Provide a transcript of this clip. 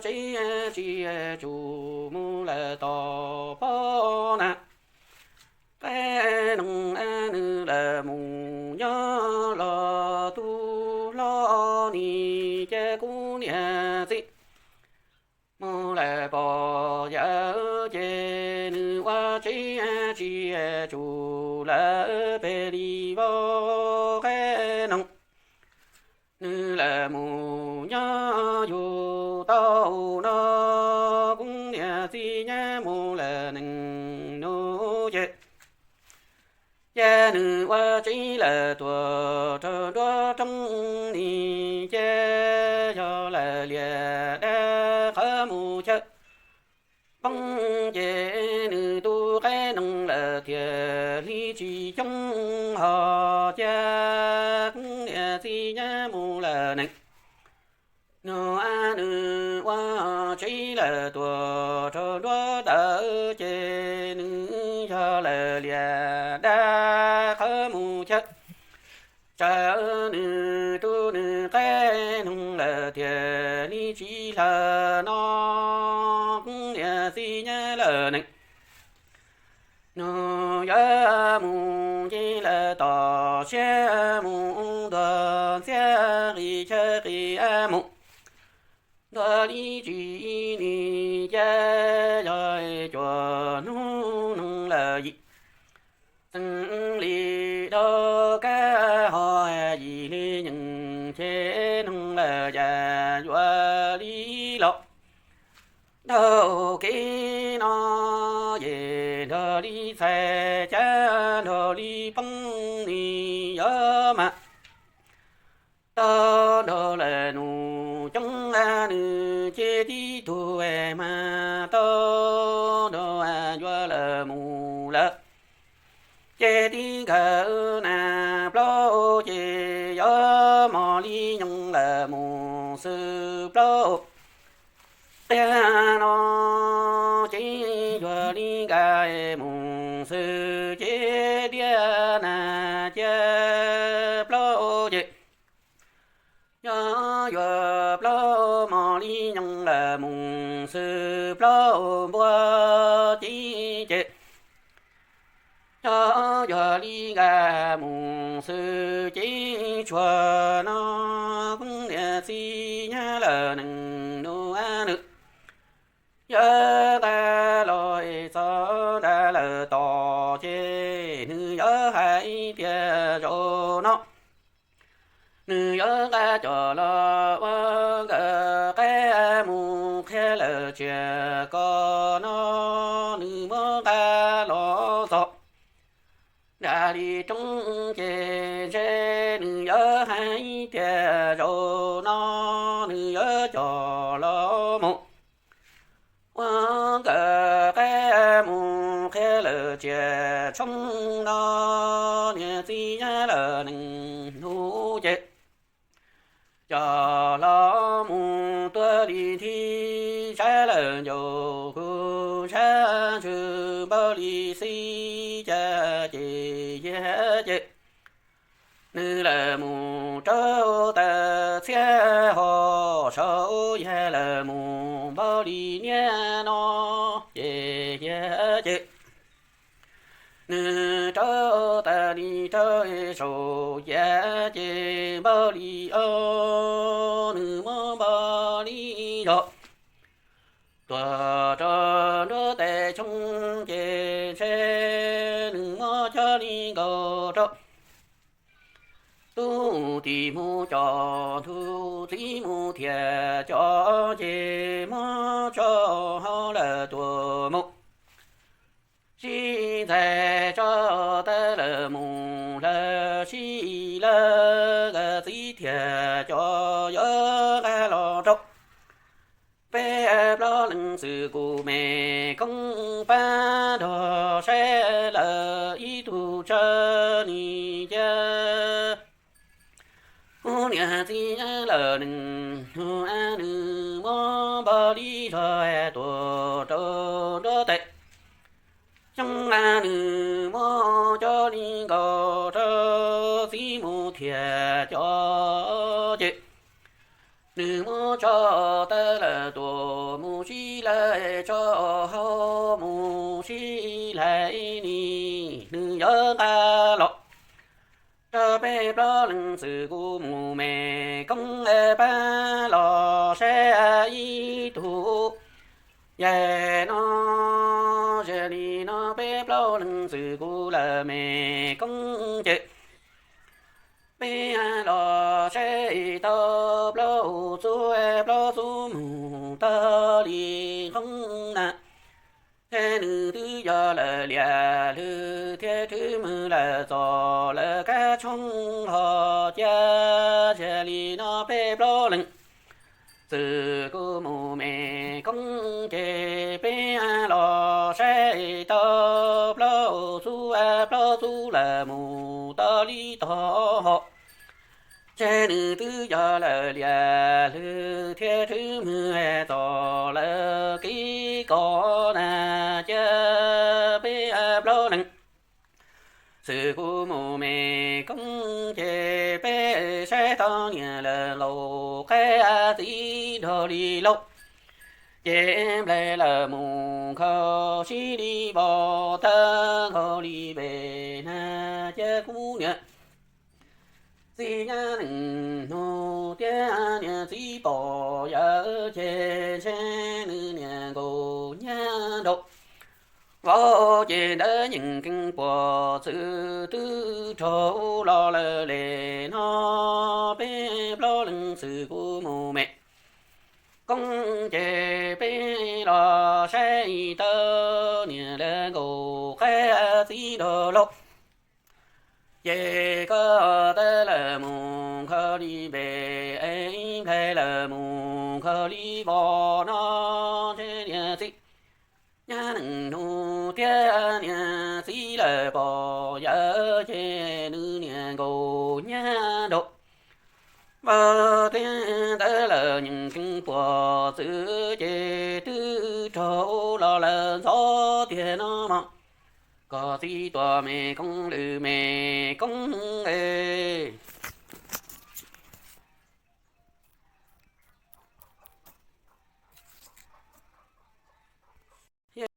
tsev tsis tsum mus lawm tom pob na. Qab noog nws lawv mus nyob los tus hlob nis ces kuv niam txiv mus lawm pom yawm ces nws ua tsev tsis tsum lawm pem li vau qab noog. Nws lawv mus nyob yug tau no, kuv niam txiv nyab mus lawm nees nus ces, ces nws ua tsev lawm tuaj rau nruab roob ni ces yog lawv liam dab qhov mus chaw poob ces nws tus qab noog lawm thiaj li tsis coob hos ces kuv niam txiv nyab mus lawm nees nus nws ua tsev lawm tuaj rau nruab ntawd ces nws yog lawv liam dab qhov mus chaw tsawv nws tus nws qab noog lawm thiaj li tsis hlawv no, kuv niam txiv nyab lawm nees nus yuav mus nce lawm tom siab mus ntuag ntxiab qis chaw qis mus ntuag li tsis ni ces yog cuaj hnub noog lawm yim xees li dhau kab ho yim li nyeem ces noog lawm yam yuav li los dhau kev no ces nrog li txhais cav nrog li poob ni yuav mas tau nrog lawm nus coob nws ces tib tug mas tau nrog yuav lawm mus lawm ces tib nkawm nas plaub ces yuav mos li nyoog lawm mus xwb plaub qia no ces yuav li nkawm mus xwb ces diav nas cia plaub ces yog yuav plaub mos li nyoog lawm mus xwb plaub npua ci ces yog yuav li nkawm mus xwb ces tsuag no kuv niam txiv nyab lawm nees nus nws yuav nqa los txog nram lawm tom ces nws yuav hais tias zaum no nws yuav nqa cov los ua nkawm qab mus qhia lawm tsiaj ko no nws muab nqa los txog nram li roob ces ntshe nws yuav hais tias zaum no nws yuav coj los mus ua nkawm qab mus qhia lawm tsiaj tshoob no niam txiv nyab lawm nees nus ces coj los mus tuag li nthi sab lawm ncauj kuv sab ntsws npaum li xib cag ces yag ces nws lawm mus rau tas txhiab ho saum yag lawm mus npaum li niaj no ces yag ces nws rau tas li rau saum yag ces npaum li o nws muab npaum li zog tuaj rau nruab tes tshoob ces ntshe nws muab cog li nkaus rau tus tij mus coj, tus txiv mus thiaj coj ces muab tso hauv lawm tuaj mus sib ntxais tso tas lawm mus lawm sib lawm, txiv thiaj coj yuav nqa los rau peb plaub leeg xwb kuv me koob pab nrog saib lawm ib tug tsawg ni cas. Kuv niam txiv lawm nees nus nws muab npaum li zog tuaj rau nruab tes tshoob, nws muab cog li nkaus rau txiv mus thiaj coj ces nws muab tso tas lawm tuaj leej txwv kuv mus me koob pab los saib ib tug. Yam no, yog li no peb plaub leej txwv kuv lawv me koob ces peb los saib tau plaub txub, plaub txub mus tag li qoob na. Ces nws twb yog lawv liam hlwb thiab rhwb mws lawm txog lawv kab tshooj hos cia. Yog li no peb plaub leej txwv kuv mus me koob ces peb los saib tau plaub txub, plaub txub lawv mus tag li tog hos. Ces nws twb yog lawv liam hlwb thiab rhwb mws txog lawv kev kos na. Cia peb plaub leej txwv kuv mus me koob ces peb saib tau niam lawv nqus qaib txiv nrog li lauj. Ces nplaig lawv mus khaws sib li vos tag nkaus li pem na. Cia kuv niam txiv nyab neej hnub thiab niam txiv pog yawm ces ntshe nws niam nkaus nyab nraum vauv ces ntawd yeej keeb puas txwv twb raug los lawm li no. Peb plaub leej txwv kuv mus me koob ces peb los saib tau niam lawv nkaus qaib txiv nrog lauj. Ces koj tawb lawv mus khaws li pem, nplaig lawv mus khaws li vos no, ntshe niam txiv nyab neej hnub thiab niam txiv lawv pog yawm ces nws niam nkaus nyab nraum vauv thiab ntawd lawm yeej keeb puas txwv ces twb raug los lawm ntxov tiag no mog. Koj txiv tuaj me koob lwm me koob es